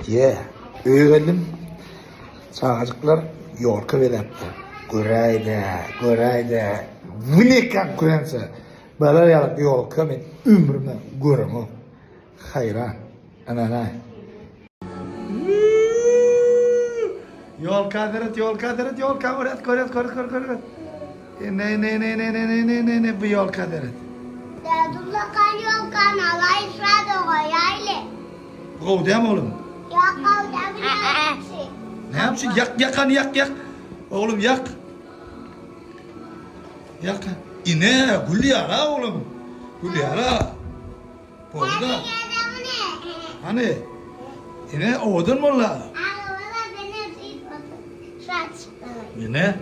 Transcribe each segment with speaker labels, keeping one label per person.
Speaker 1: Ýe, öýe geldim. Çagajyklar ýolka bezäpdir. Göräýdä, göräýdä. Wne konkurensiýa. Balar ýaly ýolka men ömrüme göremok. Haýran. Ana-na. Ýolka seret, ýolka seret, ýolka görýäs, görýäs, görýäs, görýäs, görýäs. Ene, ene, ene, ene, ene, ene, ene, ene, bu ýolka seret.
Speaker 2: Dädullakan ýolkany alaýyşa-da goýaýly.
Speaker 1: Gowy dämi oglum?
Speaker 2: Ýok gowy däl bu näme üçin?
Speaker 1: Näme üçin? Ýak, ýak hany ýak, ýak. Oglum ýak. Ýak. Ine, gül ýala oglum. Gül ýala. Boldy-da. Hany? Ine, owadan boldy. Ine.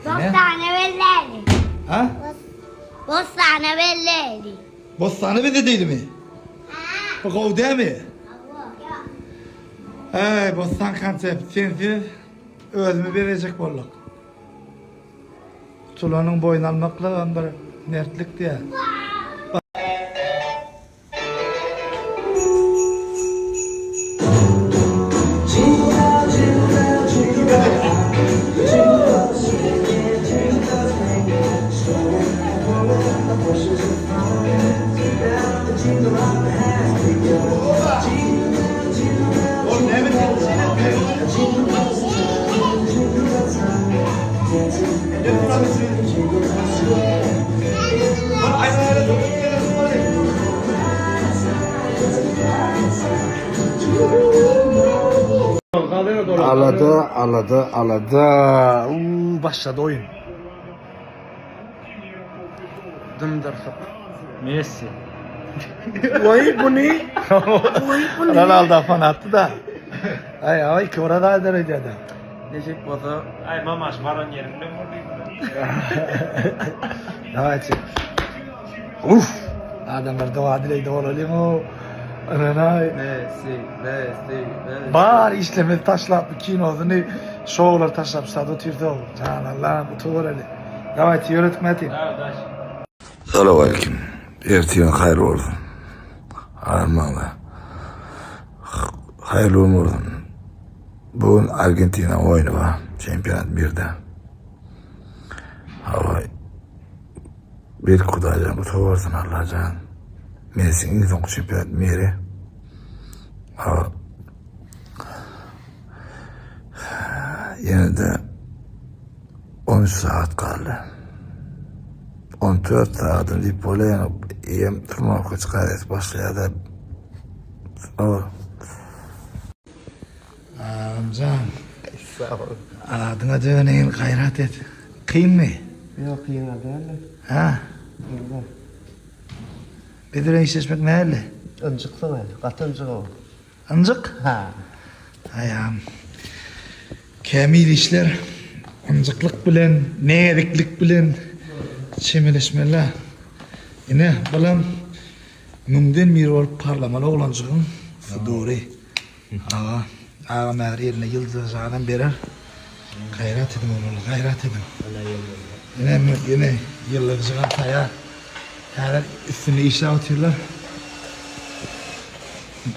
Speaker 2: Bossana belläli.
Speaker 1: Ha?
Speaker 2: Bossana belläli.
Speaker 1: Bossana bezedeýlimi? Bu gowy dämi? Eý, Bossan konsept, sensiz özümi bezejek bolduk. Gutulanyň boýun almaklygam bir mertlik diýä. Alada, alada, alada. Uuu, başlady oýun.
Speaker 3: Dymdyrsyk. Messi.
Speaker 1: Goý buny. Goý buny. Ronaldo fanatdy da. Aý, aý, iki bir aýdar öýdýär-de.
Speaker 3: Nesip bolsa, aý mamaş baran ýerim bilen boldy.
Speaker 1: Dawayçy. Uf! Adamlar doga dilegde bolalyň o. Ynanaý.
Speaker 3: Messi, Messi, Messi.
Speaker 1: Bar işlemezi taşlap kinosyny, şowlary taşlap şada otyrsa, jan Allahym utup bereli. Dawayçy ýöredik Mäti. Salowaleýkim. Ertiriň haýyr bolsun. Armaňda. Haýyrly gün bolsun. Bu gün Argentina oýny bar. Çempionat 1-de. Hawa. Beýik Hudaýjan utup bersin Allajan. Messi iň soňky çempionat miri. Hawa. Ýene-de 13 sagat galdy. 14 sagadyny diýip bolýar, ýöne eýýäm turnawka çykaryp başlaýar-da. Hawa. Agamjan.
Speaker 3: Sag bol.
Speaker 1: Adyňa döneýin, gaýrat et. Kynmy?
Speaker 3: Ýok, kyn däl.
Speaker 1: Hä?
Speaker 3: Kyn däl.
Speaker 1: Biz bilen işleşmek nähili?
Speaker 3: Ynjyksyň, gaty ynjyk ol.
Speaker 1: Ynjyk?
Speaker 3: Hä.
Speaker 1: Aýam. Kämil işler ynjyklyk bilen, näziklik bilen çemeleşmeli. Ine, bulam müňden biri bolup parlamaly oglanjygyň sudury. Aga, agam häzir eline ýyldyzjagazam berer. Gaýrat ediň oglanlar, gaýrat ediň. Ine, ine, ýyldyzjagaz taýýar. Häzir üstünde işläp otyrlar.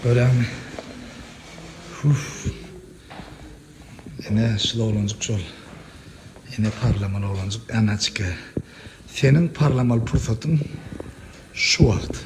Speaker 1: Görýäňmi? Uf. Ine, şul oglanjyk şol. Ine parlamaly oglanjyk, Anaçka. Seniň parlamaly pursatyň şu wagt.